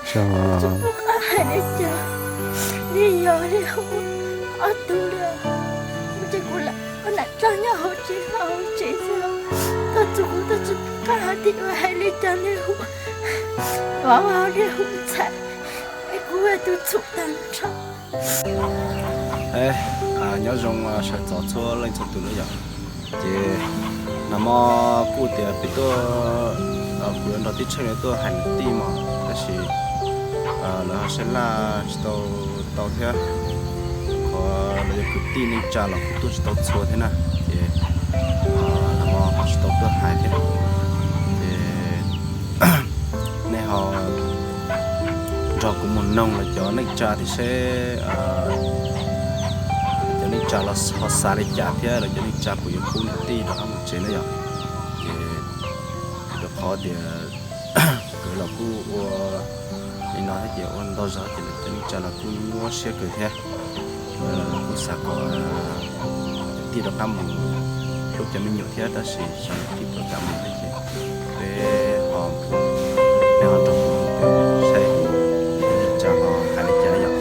Tsis pom qab hais li cas, nej yog li hu ob tug li, ces kuv lam ua nam roj nyob hauv tsev hauv tsev xwb. Koj txuj kuv twb tsis pom qab hais tias hais li cas li hu, vauv li hu ntxhais, es kuv tus txhum tag nrho. Nyob zoo sawv txog txhua leej txhua tus na yom. Ces nag hmo kuj tias peb tuaj, kuv yuav nrog tij Tsheej tuaj hais niam tij mog, tab sis lawv ho sab laj tsis tau tau thiab. Qhov lawv yog kwv tij neej tsa los kuj tuaj tsis tau txhua thiab na, ces nag hmo ho tsis tau tuaj hais thiab. Ces nej ho nrog kuv mus noog lawv cov neej tsa tias seb lawv cov neej tsa los ho xav li cas thiab lawv cov neej tsa puas yuav pub niam tij rov qab mus tsev na yom. Ces rau qhov tias nkawd los kuj ua li no thiab ces ua ntau zaus ces lawv cov neej tsa los kuj nyuaj siab kawg thiab. Kuj xav kom tij rov qab mus hlub cov me nyuam thiab tab sis xyov tij puas kam mus thiab ces peb ho, peb ho nrog saib tsa ho hais li cas yom.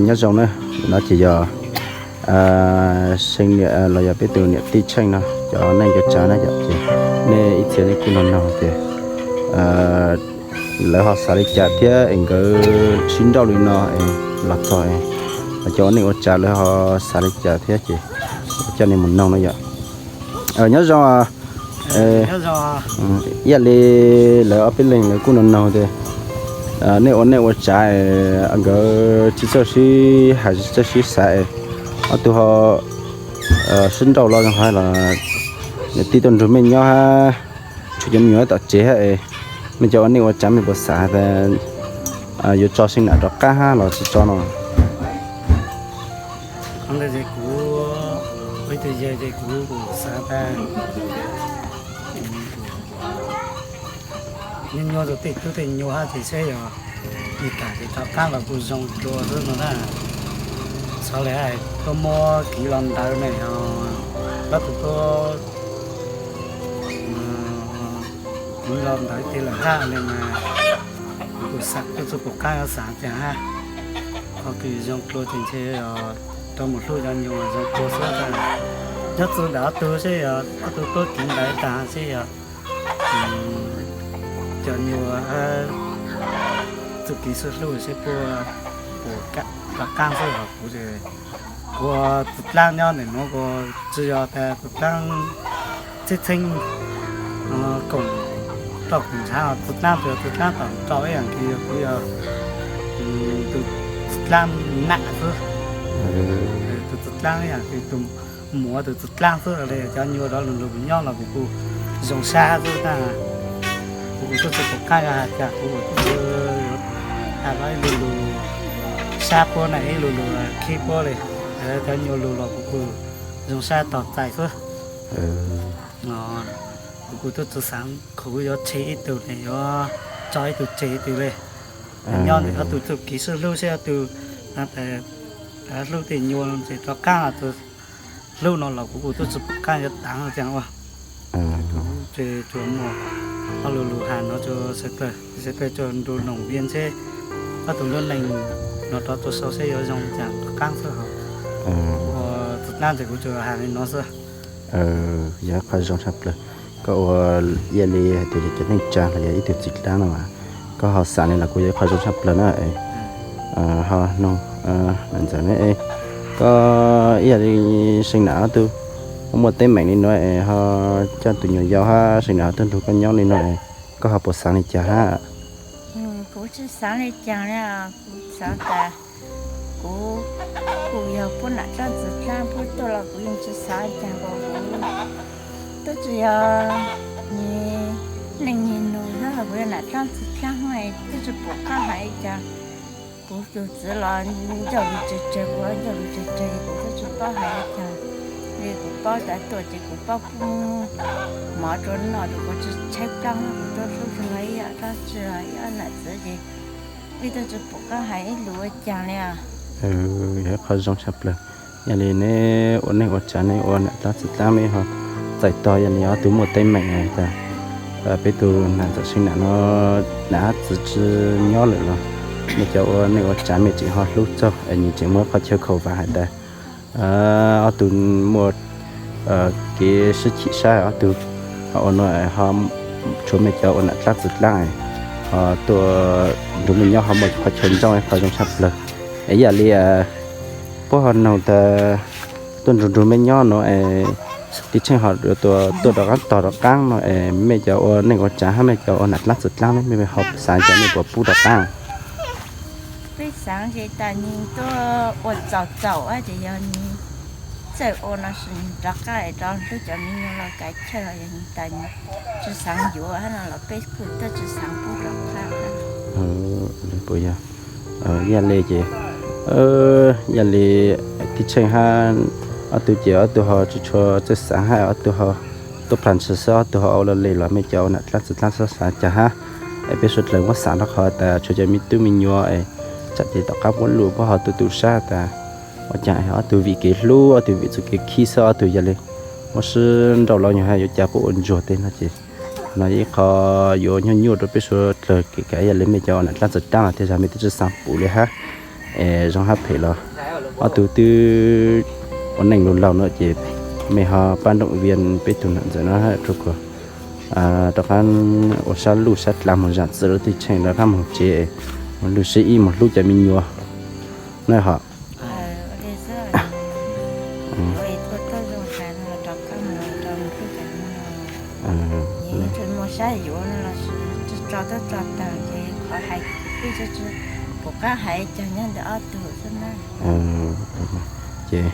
Nyob zoo na, no ces yog Seej niam los yog peb tus niam tij Tsheej no cov neej cov tsav na yom, ces nej ib txhia nej kuj noog noog tias lawv ho xav li cas thiab es nkawd sib nrauj li no es los txog es lawv cov ua neej ua tsav lawv ho xav li cas thiab ces coj nej mus noog no yom. Nyob zoo, ib yam li lawv ob peb leeg lawv kuj noog noog tias nej ua neej ua tsav nkawd tsis txawj sib hais tsis txawj sib xav es ob tug ho sib nrauj los zoo hais los niam tij tuaj nrug mej nyob hab tshuav cov me nyuam tom tsev hab es mej cov ua neej ua tsav mej puas xav tas yuav tso Seej nam rov qab hab los tsis tso no? Ntawd ces kuv ua ib tug yawg ces kuv xav tas nyuaj nyuaj rau tej tub tej nyuam hab ces seb yog li cas ces rov qab los kuj zoo dua xwb no na. Xav li hais tuaj muab kiv los ntawd ne, ob tug tuaj kiv los ntawd ces lawm hab li mas kuv kuj xav kuj tsis pom qab yuav xav cas hab. Qhov kws zoo dlua ces ntshe rov mus hlub cov nyuam zoo dlua xwb tas. Nyob txug ntawm ob tug seb yog ob tug tuaj kiv ntawd tas seb yog cov nyuam txuj kev xwb hlub seb puas, puas rov qab xwb hos kuv, kuv txiv dlaab nyob ntawm nuav kuv tsis yog tas txiv dlaab txheeb txheeb koom roj koom ntshav, txiv dlaab txiv dlaab tom rau ib yaam kws yog kuv yog tus txiv dlaab nam xwb. Tus txiv dlaab ib yaam kws tus muam tus txiv dlaab xwb li. Cov nyuam rov lug lug nyob los kuv kuj zoo sab xwb na. Kuv kuj tub tsis pom qab yuav has tas kuv kuj tub has ib lug lug sab puab na, ib lug lug khib puab li. Cov nyuam lug los kuv kuj zoo sab tog txais xwb. Kuv kuj tub tsis xaav khuv yuav tseg ib tug ne, yuav tso ib tug tseg ib tug li. Nyob ntawm ob tug txuj kev sib hlub seb ob tug hlub tej nyuam ces rov qab los tus hlub no los kuv kuj tub tsis pom qab yuav taav caag ua. Ces tsuas muaj ob lug lug has no rua sawv dlawg, sawv dlawg tsuas nrug noog vias seb ob tug lub neej no rov rua sau seb yuav zoo caag rov qab xwb hos. Ua txiv dlaab ces kuv tsuas has li no xwb. Yog qhov zoo tshaj plawg. Koj ua ib yam li hais tias cov neej tsa los yog ib tug txiv dlaab no mas koj ho xaav li los kuj yog ib qhov zoo tshaj plawg na. Ho noog ntxawm ne, koj ib yam li Seej nam ob tug muaj teeb meem li no es ho coj tus nyuam yau hab Seej nam ob tug nrug koj nyob li no es koj ho puas xaav li cas hab? Kuv tsis xaav li cas li, kuv xaav tas kuv, kuv yog puab nam dlaab txiv dlaab puab tuaj los kuv yeej tsis xaav li cas, kuv twb tsis yog neeg nug nug, kuv yog nam dlaab txiv dlaab twb tsis pum qab hais li cas. Kuv tus txiv los ncauj lug tsawg tsawg, kuv los ncauj lug tsawg tsawg, kuv twb tsis paub hais li cas. Li kuv paub tas tuaj ces kuv paub pub mov rua noj rua, kuv tsis tshaib plab, kuv tuaj hlub tug no ib yam dlaab tsi los ib yam nam txiv ces wb twb tsis pum qab hais ib lus ua cas li. Yog ib qho zoo tshaj plawg. Yog li neb ua neej ua tsav neb ua nam dlaab txiv dlaab neb ho txais tog, yog li ob tug muaj teeb meem tas peb tus nam ntxawm Xeeb Nam no nam txiv tsis nyob lawm los mej cov ua neej ua tsav mej tseem ho hlub txog es nws tseem muaj qhov chaw khaum vam hais tas ob tug muaj kev sib chim sab, ob tug ho ua no ho tshuav mej cov ua nam dlaab txiv dlaab ho tuaj nrug mej nyob ho muaj qhov chaw ntsooj qhov zoo tshaj plawg. Es yam li puab ho noog tas tuaj nrug nrug mej nyob no es Tij Tsheej ho tuaj rov qaab tog rov qaab no es mej cov ua neej ua tsav hab mej cov ua nam dlaab txiv dlaab ne mej ho xaav cas mej puas pub rov qaab? Peb xaav ces tas nwg tuaj ua txaus txaus ces yog nwg txawj ua no es nwg rov qaab rov hlub cov me nyuam los kav chaw, yog nwg tas nwg tsis xaav yuav hab no los peb kuj tuaj tsis xaav pub rov qaab. Yog li ces, yog li Tij Tsheej hab ob tug ces ob tug ho tsis tshua txawj xaav hab ob tug ho tuaj plag ntshis xwb, ob tug ho ua le los mej cov ua nam dlaab txiv dlaab xav xaav cas hab. Es peb suav dlawg muab xaav rua qhov tas tshuav cov me tub me nyuam es tsam ces tom qaab muab lug puab ho tu tu sab tas ua cas ob tug vim kev hlub ob tug vim txuj kev khib xwb ob tug yog li muab sib nrauj los nyuag hab yuav cas puab ua ntsuag tej no ces no ib qho yuav nyuaj nyuaj rua peb suav dlawg kev kav. Yog li mej cov nam dlaab txiv dlaab no tej zag mej twb tsis xaav pum li hab, es zoo hab phem los ob tug twb ua neej lug laug no ces mej ho pab nroom via peb tug nam ntxawm no rua kuas rov qaab ua sab luj sab dlaag moog zaam txim rua Tij Tsheej rov qaab moog tsev, moog lug sib ib moog hlub cov me nyuam na ho. Ces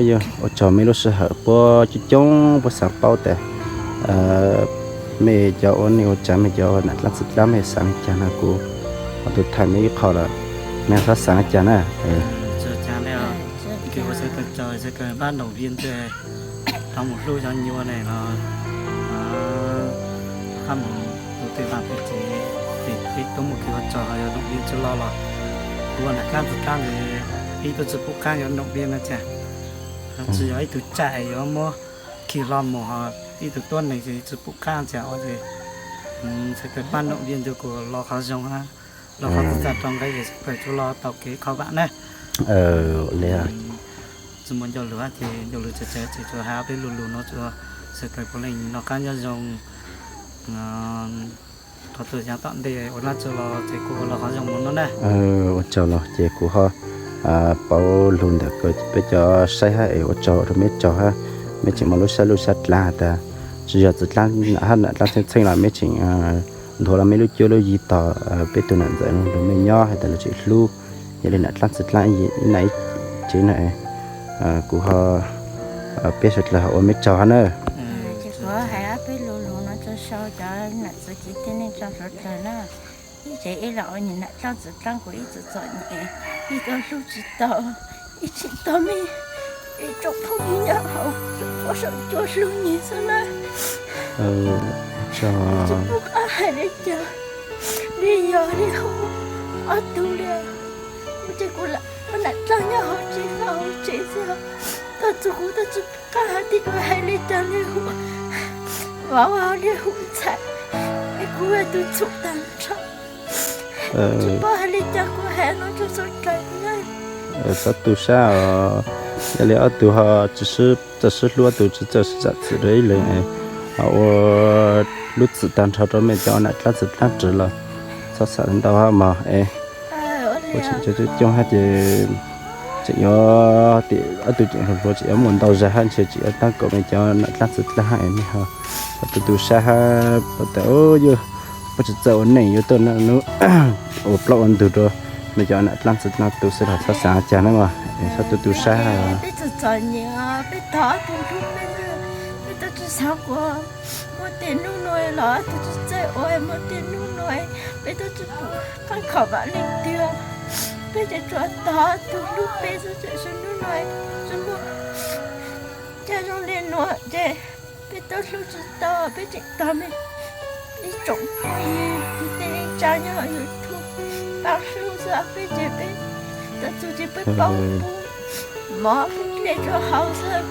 yog ua tsaug mej lub sij hawm puab coob coob puab xaav paub tas mej cov ua neej ua tsav mej cov nam dlaab txiv dlaab mej xaav li cas no kuv ho tug thaij mej ib qho los mej ho xaav li cas na. Kws ua sawv daws tsaug sawv daws pab nroom via ntxwg tau mus hlub cov nyuam ne los qab mus tus twg vam peb tsev, ces peb tuaj muaj kws ua tsaug ho yog nroom via tsi lo los kuv ua nam dlaab txiv dlaab ntawd peb tuaj tsi pum qaab yuav nroom via no cas tsi yog ib tug tsam yuav muab khi hlo mus ho ib tug tuab neeg ces tsi pum qaab cas ua ces sawv daws pab nroom via ntxwg kuas los qhov zoo hab los qhov txawj txawj rau nqe es sawv daws tsuas los tau kev kho vam na. Tsi muaj ncauj lug hab ces ncauj lug tsawg tsawg ces tsuas has peb lug lug no tsuas sawv daws puav leej noj qab nyob zoo. Qhov txhua yav tom ntej ua dlaab tsi los ces kuv ua los qhov zoo mus no na. Ua tsaug los ces kuv ho pauv lug ntawm kws peb cov saib hab es ua tsaug rua mej tsaug hab mej tseem muaj lub sab luj sab dlaab has tas tsi yog txiv dlaab hab nam dlaab txheej txheej los mej tseem nthuav los mej lub cuab lub yig tog peb tug nam ntxawm rua mej nyob has tas lawv tseem hlub. Yog li nam dlaab txiv dlaab ib nam ib tsev na, kuv ho peb suav dlawg ho ua mej tsaug hab na. Ces kuv hais ob peb lug lug no rua sau cov nam txiv kwv tij neej tsa suav dlawg na. Ib tsev ib los ua nam dlaab txiv dlaab kuv ib txwm txom nyem, ib tug hlub tsis tau, ib tsis tau mej ib tsoom phooj ywg nyob hauv ua saum cua hlub nyeg xwb na. Tsis pum qab hais li cas, li yog li hu ob tug li, ces kuv lam ua nam dlaab nyob hauv tsev hauv tsev xwb, thaum txug kuv tau tsis pum qab hais tias kuv hais li cas li hu, vauv li hu ntxhais, es kuv ua tug txhum taag nrho. Tsis paub hais li cas kuv hais no rua txhua dlawg. Txhob tu sab os, yog li ob tug ho tsi txawj sib hlub, ob tug tsi txawj sib zaam txim rua ib leeg, ho ua lub txim taag nrho rua mej cov nam dlaab txiv dlaab rawv los txhob xav ntau hab mog. Ua tseem coob hab ces tseem yuav, ob tug tseem hluas hluas tseem yuav muaj ntau zag hab ntshe tseem yuav taab kaum mej cov nam dlaab txiv dlaab hab es mej ho txhob tu tu sab hab, puab tas yog puab tsi txawj ua neej yuav tuaj nub ua plaub ua ntug rua mej cov nam dlaab txiv dlaab tu xwb los txhob xaav cas na mog, txhob tu tu sab. Peb txom txom nyem, peb tog ob tug hlub peb, peb tub tsi xaav kuas muaj tej nub nuav los ob tug tsi txawj ua, muaj tej nub nuav peb tub tsi pum qaab khaum vam leej twg, peb ces tsuas tog ob tug hlub peb xwb, tam sim nub nuav tsi muaj caij zoo le nuav ces peb tub hlub tsi tau, peb tseem tog mej ib tsoom phooj ywg kwv tij neej tsa nyob hauv YouTube paab hlub xwb, peb ces peb txhua txhua ces peb paub pub mov pub dlej rua hauv xwb.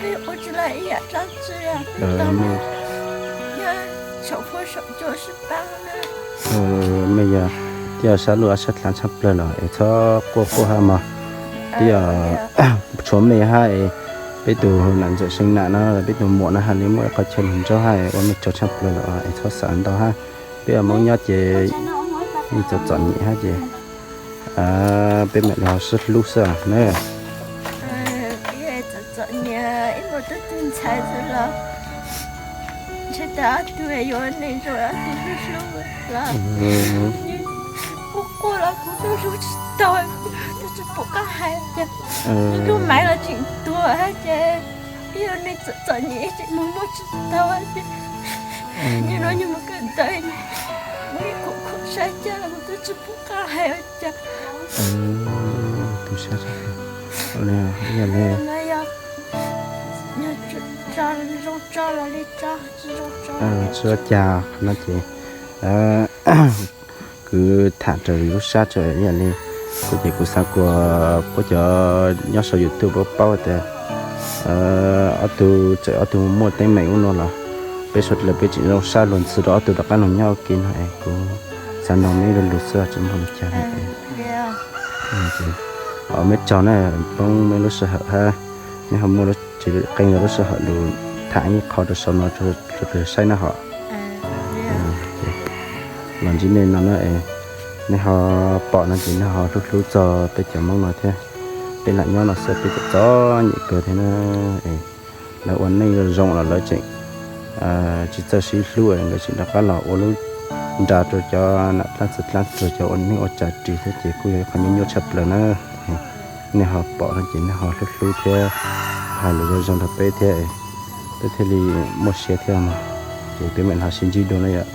Peb ua tsis laj ib yam dab tsi, peb tau yog saum huab saum cua sib pab na. Mej yog tij sab lub sab dlav tshaj plawg los es txhob quaj quaj hab mog. Tij, tshuav mej hab es peb tug nam ntxawm Seev Nam no, peb tug muam no hab li muaj ib qhov chaw nrug nraug hab ua mej tsaug tshaj plawg los es txhob xav ntau hab. Peb ua Moob nyob ces yeej txom txom nyem hab ces peb mam li ho sib hlub xwb na. Txom nyem ib muaj tub tug ntxhais xwb los ntshe tas ob tug yuav neeg zoo ob tug hlub hlub los quaj quaj los kuv tub hlub tsis tau, kuv tub tsis pum qab hais ces kuv tub Maiv los tseem tuag hab ces ib yog neeg txom txom nyem ces mus muaj tsis tau ces nim no yog mus kawm ntawv, mus ib khum khum saib caj los kuv tub tsis pum qab hais ua cas. Tus sab, yog li no yog tso zoo tso los li tso, tsis zoo tso tsis ua cas no ces kwv tham raws lub sab tso yog li. Kuv ces kuv xav kuas puab cov nyob sau YouTube puab paub tias ob tug txawm ob tug muaj teeb meem ub no los peb suav dlawg peb tseem zoo sab luag ntxhi rau ob tug rov qab lug nyob ua ke no es kuv xav noog mej ib lo lus xwb tsis muaj li cas. Mej tsaug na, poob mej lub sij hawm hab mej ho muaj lub tsev qee ntau lub sij hawm lug tham ib qho rau saum no rau saib na hom. Los ntsib nej no na, nej ho pom no ces nej ho hlub hlub txog peb cov Moob no thiab. Peb lam nyob no xwb peb txom txom nyem kawg thiab na. Lawv ua neej zoo zoo los lawv tseem tsis txawj sib hlub, lawv tseem rov qab los ua lub nra rau cov nam dlaab txwv dlaab tug, cov ua neej ua tsav ris thiab ces kuj yog ib qho nyuaj nyuaj tshaj plaws na. Nej ho pom no ces nej ho hlub hlub thiab hais lus zoo zoo rau peb thiab, peb thiaj li muaj siab thiab mog. Ces peb mam ho sib ntsib dua na yom.